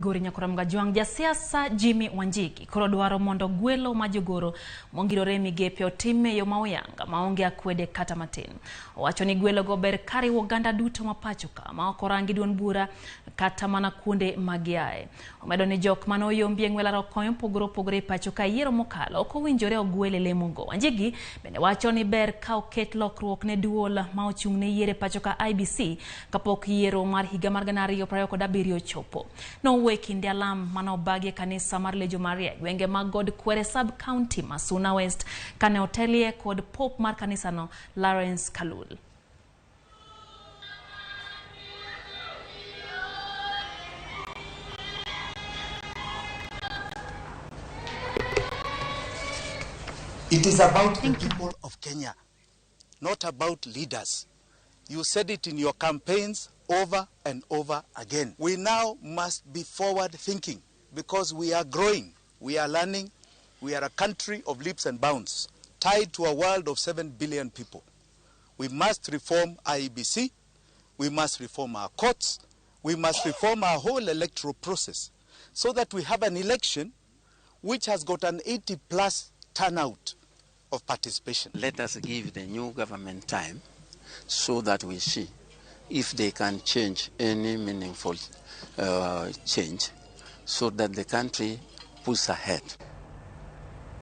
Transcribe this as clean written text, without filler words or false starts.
Gori Nyakoramga Jwang' jasiasa Jimmy Wanjigi koro dwaro mondo gwelo ma jogoro mongirore e migepe otim e yo ma oyanga maonge akwede kata matin. Owacho ni gwelogo ber kariwo oganda duto ma pacho ka ma ok orangi duond bura kata mana kuonde ma giaye. Omedo ni jok mane oyombi e ng'wel arokoyo mopogore opogore e pacho ka yiero mokalo ok owinjore ogwel e lemogo. Wanjigi bende wacho ni ber ka oket lokruok ne duol ma ochung' ne yiero e pacho ka IEBC kapok yiero mar higa mar 2027 ochopo. Nowuoyo e kinde alam mane obagi e kanisa mar Legion Maria e gwenge mag God Kwere Sub County ma Suna West kane otelie kod Pope mar kanisano Lawrence Kalul. It is about the people of Kenya, not about leaders. You said it in your campaigns over and over again. We now must be forward thinking because we are growing, we are learning, we are a country of leaps and bounds, tied to a world of 7 billion people. We must reform IEBC, we must reform our courts, we must reform our whole electoral process so that we have an election which has got an 80 plus turnout of participation. Let us give the new government time so that we see if they can change any meaningful change so that the country pushes ahead.